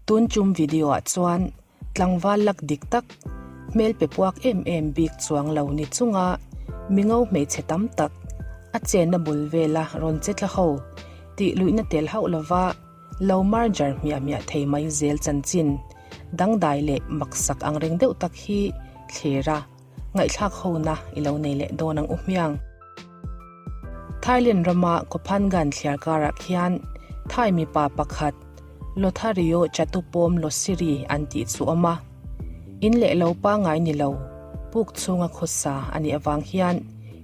Tun tum video ah chuan tlangval lak dik tak, hmel pe puak em em bik chuang lo ni chunga mingo hmeichhe tam tak a chenna bul vela rawn che tla ho tih luihna tel hauh lova lo merger hmiah hmiah thei mai zel chanchin dangdai leh maksak angreng deuh tak hi thlir a. Ngaihthlak hona i lo nei leh dawn ang u hmiang. Thailand rama Koh Phangan thliar karah khian Thai mipa pakhat Lothario Chatupawm Losiri an tih chu awm a. In leh lo pangngai ni lo, puk chhunga khawsa a nih avang hian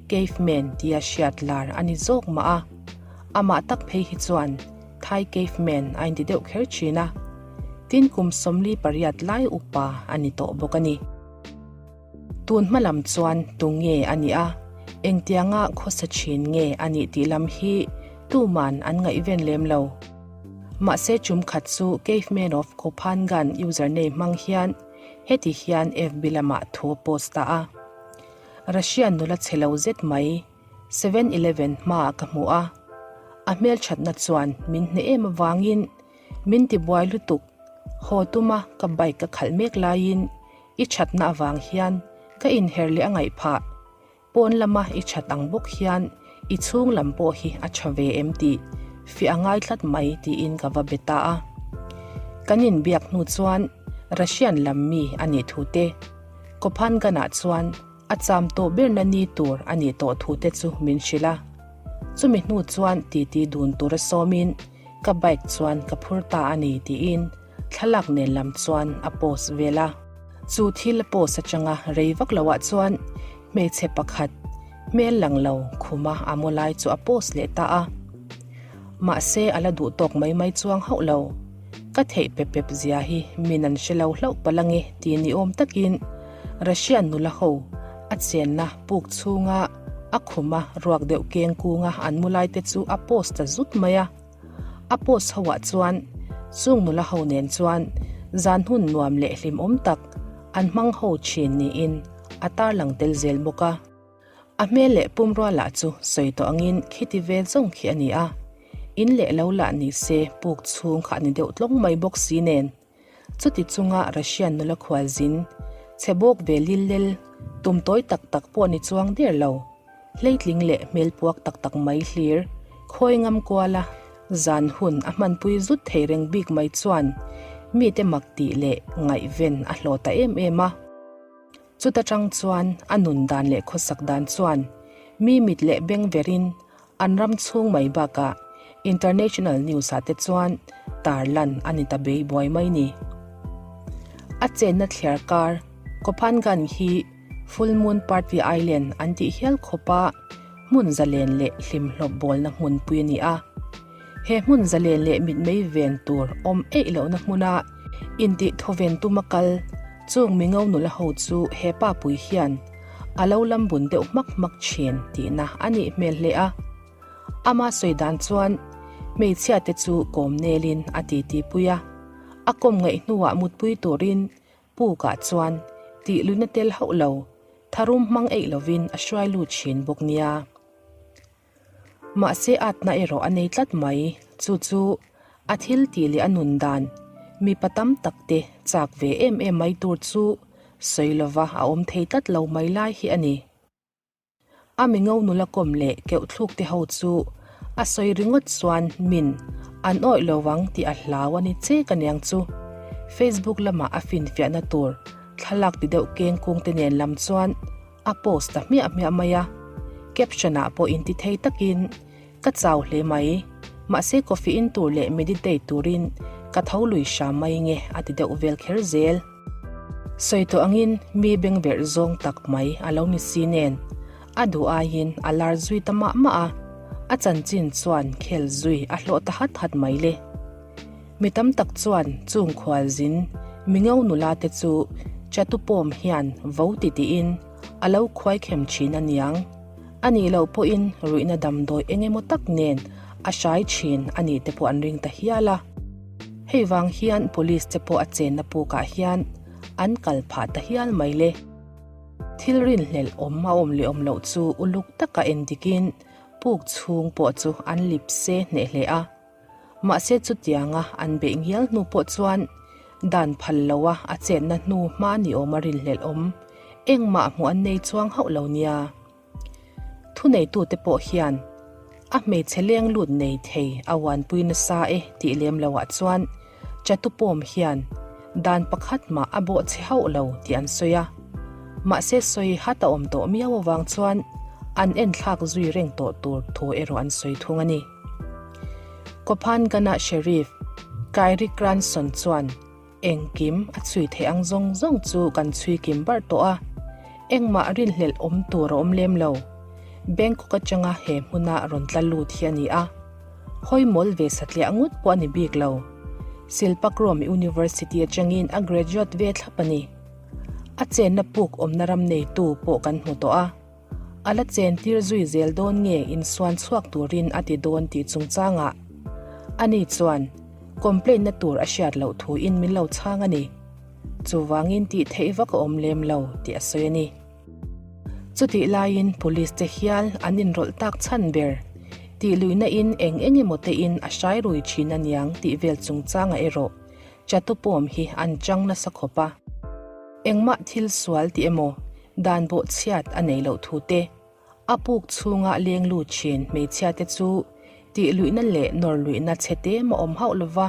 Caveman tia hriat lar a ni zawk mah a. Amah tak phei hi chuan Thai Caveman a inti deuh kher thin a. Tin kum 48 lai upa a ni tawh bawk a ni. Tun hma lam chuan tu nge a nih a, engtianga khawsa thin nge a nih tih lam hi tuman an ngaihven lem lo. Mahse chum khat chu Caveman of Koh Phangan username hmang hian heti hian FB lamah thu a post ta a. Russian nula chhe lo zet mai 7-Eleven hmaah ka hmu a, a hmelthatna chuan min hneh em avangin min tibuai lutuk. Haw tuma ka bike ka khalh mek laiin i thatna avang hian ka inher leh a ngaih phah. Pawn lama i that ang bawk hian i chhung lam pawh hi a tha ve em tih fiah a ngai tlat mai tiin ka va be ta a. Kan inbiak hnu chuan Russian lam mi a nih thu te, Kophangan-ah chuan a cham tawh berna ni tur a nih tawh thu te chu min hrilh a. Chumi hnu chuan titi dun tura sawmin Ka bike chuan ka phur ta a ni tiin thlalak nen lam chuan a post vel a. Chu thil a post atanga rei vak loah chuan hmeichhe pakhat hmel lang lo khuma a mu lai chu a post leh ta a. Mahse a la duh tawk mai mai chuang hauh lo. Ka theih pep pep zia hi min an hre lo hlauh palh ange ti ni awm takin Russian nula ho a chenna puk chhunga a khuma ruak deuh keng kunga an mu lai te chu a post ta zut mai a. A post ho ah chuan chung nula ho nen chuan zan hun nuam leh hlimawm tak an hmang ho thin niin a tarlang tel zel bawk a. A hmel leh pumrua lah chu sawi tawh angin khiti ve zawng khi a ni a, in leh lo lah ni se puk chhung kha a ni deuh tlawng mai bawk si nen. Chuti chunga Russian nula khualzin, chhe bawk ve lil lel, tum tawi tak tak pawh ni chuang der lo, hleitling leh hmel puak tak tak mai hlir, khawi ngam kuala zan hun a hmanpui zut thei reng bik mai chuan mite mak tih leh ngaihven a hlawh ta em em a. Chuta tang chuan a nun dan leh khawsak dan chuan mi mit leh beng verin an ram chhung mai bakah international news ah te chuan tar lan a ni ta bei buai mai ni. A chenna thliar kar Koh Phangan hi Full Moon Party Island an tih hial khawpa hmun zalen leh hlimhlawp bawlna hmunpui a ni a. He hmun zalen leh mitmei ven tur awm eih lohna hmuna intih thawven tuma kal chung mingo nula ho chu he pa pui hian a lo lam bun deuh hmak hmak thin tihna a nih hmel hle a. Ama sawi dan chuan hmeichhia te chu kawm nelin a titi pui a, a kawm ngaih hnuah mutpui turin pukah chuan tih luina tel hauh lo tharum hmang eih lovin a hruai lut thin bawk nia. Mahse atna erawh a nei tlat mai, chu chu a thil tih leh a nun dan mipa tam tak te chak ve em em mai tur chu sawi lova a awm thei tlat lo mai lai hi a ni. A mi ngo nula kawm leh keuh thluk te ho chu a sawi ringawt chuan min an awih lo vang tih a hlau a ni che ka niang chu. Facebook lamah a finfiahna tur thlalak ti deuh keng kung te nen lam chuan A post ta hmiah hmiah mai a, caption ah pawh inti thei takin, Ka chau hle mai, mahse coffee in tur leh meditate turin ka tho lui hram mai nge a ti deuh vel kher zel. Sawi tawh angin mi bengverh zawng tak mai a lo ni si nen, a duh aiin a lar zui ta mah mah a, a chanchin chuan khel zui a hlawh ta hat hat mai le. Mi tam tak chuan chung khualzin mingo nula te chu Chatupawm hian vo ti tiin a lo khuai khem thin a niang. A nih loh pawhin ruihna damdawi eng emaw tak nen a hrai thin a nih te pawh an ring ta hial a. Hei vang hian police te pawh a chenna pukah hian an kal phah ta hial mai le. Thil rinhlelh awm a awm leh awm loh chu uluk taka endikin puk chhung pawh chu an lip se hneh hle a. Mahse chutianga an beih ngial hnu pawh chuan. Dan phal loa a chetna hnu hma ni awm a rinhlelh awm. Engmah hmuh an nei chuang hauh lo nia. Thuneitute pawh hian a hmeichhe leng lut nei thei a uanpui nasa e tih lem loah chuan Chatupawm hian dan pakhat mah a bawh chhe hauh lo tih an sawi a. Mahse sawi hat a awm tawh miau avang chuan an enthlak zui reng tawh tur thu erawh an sawi thung a ni. Kophangana Sheriff Kyrie Cranson chuan Engkim a chhui theih ang zawng zawng chu kan chhui kim bar tawh a, engmah rinhlelh awm tur a awm lem lo. Bangkok atanga he hmuna rawn tla lut hi a ni a, hawi mawl ve satliah ngut pawh a ni bik lo. Silpakrom University atangin a graduate ve thlap a ni. A chenna puk awmna ram neitu pawh kan hmu tawh a. A la chentir zui zel dawn nge insuan chhuak turin a ti dawn tih chungchangah ani chuan complaint na tur a hriat loh thuin min lo chhang a ni. Chuvangin tih theih vak a awm lem lo tih a sawi a ni. Chutih laiin police te hial an inrawlh tak chhan ber tih luihna in eng eng emaw te in a hrai rui thin aniang tih vel chungchangah erawh Chatupawm hi an chang nasa khawp a. Engmah thil sual tih emaw dan bawh chhiat a nei loh thu te, a puk chhunga leng lut thin hmeichhia te chu tih luihna leh nawr luihna chhe te mah awm hauh lova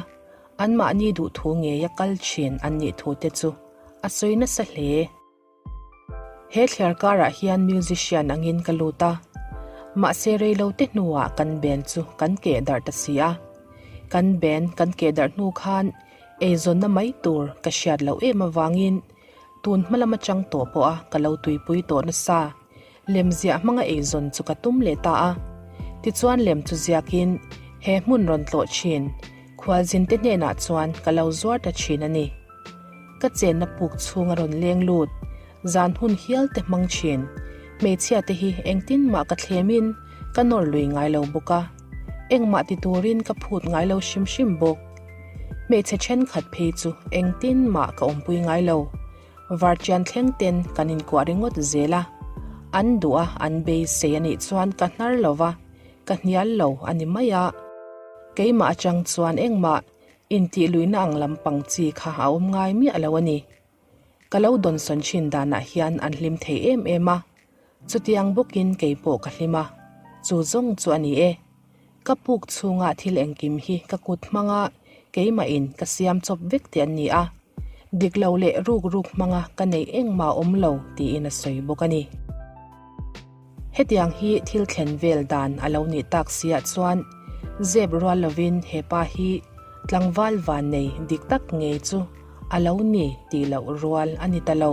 anmahni duh thu ngeia kal thin an nih thu te chu a sawi nasa hle. He thliar karah hian musician angin ka lut a, mahse reilote hnuah kan band chu kan keh darh ta si a. Kan band kan keh darh hnu khan eizawnna mai tur ka hriat loh em avangin Tun hma lam atang tawh pawh a ka lo tuipui tawh nasa. Lem ziah hmanga eizawn chu ka tum leh ta a. Tichuan lem chu ziakin he hmun rawn tlawh thin khualzinte hnenah chuan ka lo zuar ta thin a ni. Ka chenna puk chhung a rawn leng lut, zan hun hial te hmang thin. Hmeichhia te hi engtin mah ka thlemin ka nawr lui ngai lo bawk a. Engmah ti turin ka phut ngai lo hrim hrim bawk. Hmeichhe thenkhat phei chu engtin mah ka awmpui ngai lo. Vartian thleng ten kan inkuah ringawt zel a. An duh a, an beisei a nih chuan ka hnar lo va, ka hnial lo a ni mai a. Keimah atang chuan engmah intih luihna ang lampang chi kha a awm ngai miah lo a ni. Ka lo dawnsawn thin danah hian an hlim thei em em a, chutiang bawkin kei pawh ka hlim a, chu zawng chu a ni e. Ka puk chhunga thil engkim hi ka kut hmanga keimahin ka siam chawp vek te an ni a, dik lo leh ruk ruk hmanga ka neih engmah awm lo tiin a sawi bawk a ni. Hetiang hi thil thlen vel dan a lo nih tak siah chuan zep rual lovin he pa hi tlangval vannei dik tak ngei chu a lo ni tih loh rual a ni ta lo.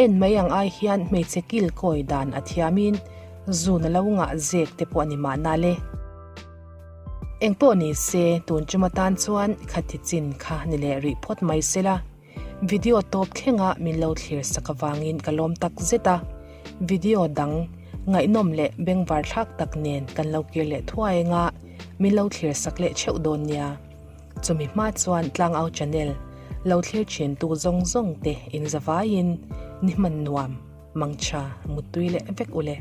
En mai ang ai hian hmeichhe kil kawi dan a thiamin zun a lo ngah zek te pawh a ni mahna le. Engpawh ni se tun tum atan chuan khati chin kha ni leh rih phawt mai sela. Video tawp thlenga min lo thlir sak avangin ka lawm tak zet a, video dang ngaihnawm leh bengvar thlak tak nen kan lo kir leh thuai anga min lo thlir sak leh theuh dawn nia. Chumi hma chuan Tlangau Channel lo thlir thin tu zawng zawng te in zavaiin ni hman nuam, mangtha, muttui leh vek ule.